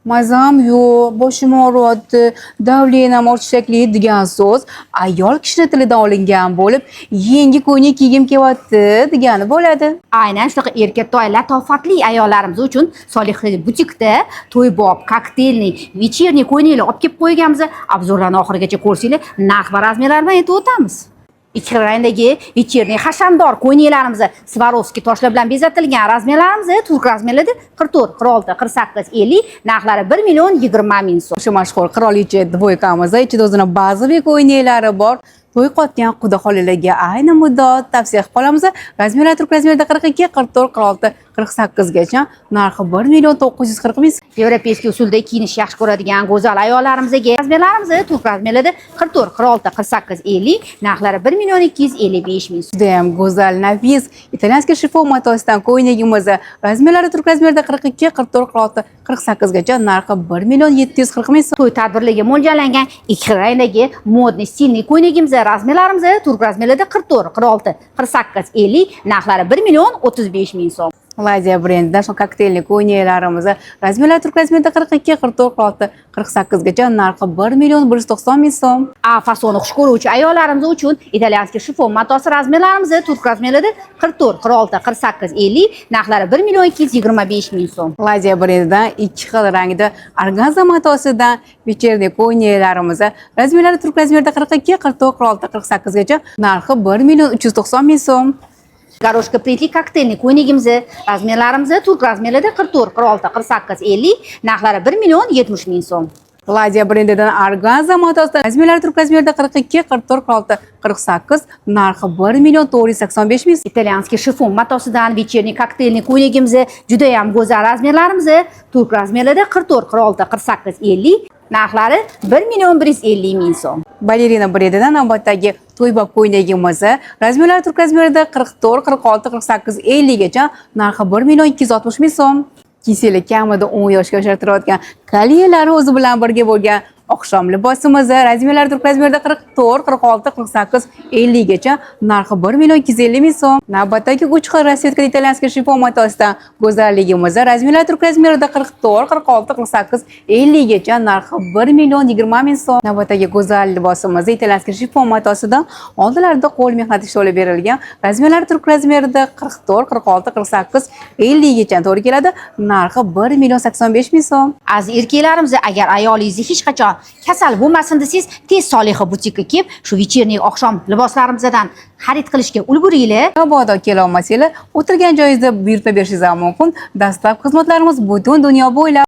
Mazam yo'q, boshim og'riyapti, давление m ortiqchalik degan so'z ayol kishini tilidan olingan bo'lib, yangi ko'ylak kiygim kelyapti degani bo'ladi. Aynan shunaqa erkatoy, latofatli ayollarimiz uchun Soliha butikda to'ybob, коктейльный, вечерний ko'ylaklar olib kelib qo'yganmiz. Обзор larni oxirigacha ko'rsanglar, narx va размер lar bilan aytib o'tamiz. Ikki xil rangdagi вечерний hashamdor ko'ylaklarimiz Swarovski toshlar bilan bezatilgan, размер larimiz turk размер larda 44, 46, 48, 50, narxlari 1 million 20 ming so'm. O'sha mashhur qirolicha двойка miz ichida o'zini bazaviy ko'ylaklari bor. To'y qotgan quda xolalarga ayni muddaot tavsiya qilib qolamiz. Размер lar turk размер da 42, 44, 46, 48 gacha, narxi 1 million 940 ming. Европейский usulda kiyinishni yaxshi ko'radigan go'zal ayollarimizga размер larimiz turk размер larda 44, 46, 48, 50, narxlari 1 million 255 ming so'm. Judayam go'zal, nafis итальянский shifon matosidan ko'ylagimiz размер lari turk размер da 42, 44, 46, 48 gacha, narxi 1 million 740 ming so'm. To'y tadbirlarga mo'ljallangan ikki xil rangdagi модный, стильный ko'ylagimiz размер larimiz turk размер larda 44, 46, 48, 50, narxlari 1 million 35 ming so'm. Lazia brendidan shu коктейльный ko'ylaklarimiz размер lari turk размер da 42, 44, 46, 48 gacha, narxi 1 million 190 ming so'm. A fasonni xush ko'ruvchi ayollarimiz uchun итальянский shifon matosi, размер larimiz turk размер larda 44, 46, 48, 50, narxlari 1 million 225 ming so'm. Lazia brendidan ikki xil rangda organza matosidan вечерний ko'ylaklarimiz размер lari turk размер da 42, 44, 46, 48 gacha, narxi 1 million 390 ming so'm. Горошка printli коктейльный ko'ylagimiz размер larimiz turk размер larda 44, 46, 48, 50, narxlari 1 million 70 ming so'm. Lazia brendidan organza matosidan размер lari turk размер da 42, 44, 46, 48, narxi 1 million 485 ming. Итальянский shifon matosidan вечерний коктейльный ko'ylagimiz judayam go'zal, размер larimiz turk размер larda 44, 46, 48, 50, narxlari 1 million 150 ming so'm. Balerina brendidan navbatdagi to'ybob ko'ylagimiz размер lari turk размер ida 44, 46, 48, 50 gacha, narxi 1 million 260 ming so'm. Kiysanglar kamida 10 yoshga yoshartirayotgan kolyelari o'zi bilan birga bo'lgan oqshom libosimiz размер lari turk размер da 44, 46, 48, 50 gacha, narxi 1 million 250 ming so'm. Navbatdagi uch xil расцветка итальянский shifon matosidan go'zalligimiz размер lari turk размер ida 44, 46, 48, 50 gacha, narxi 1 million 20 ming so'm. Navbatdagi go'zal libosimiz итальянский shifon matosidan, oldilarida qo'l mehnati ishlab berilgan, размер lari turk размер ida 44, 46, 48, 50 gacha to'g'ri keladi, narxi 1 million 85 ming so'm. Aziz erkaklarimiz, agar ayolingizni hech qachon kasal bo'lmasin desangiz, tez Soliha butikka kelib, shu вечерний oqshom liboslarimizdan xarid qilishga ulguringlar. Mabodo kelolmasanglar, o'tirgan joyingizda buyurtma berishingiz ham mumkin. Dastlab xizmatlarimiz butun dunyo bo'ylab.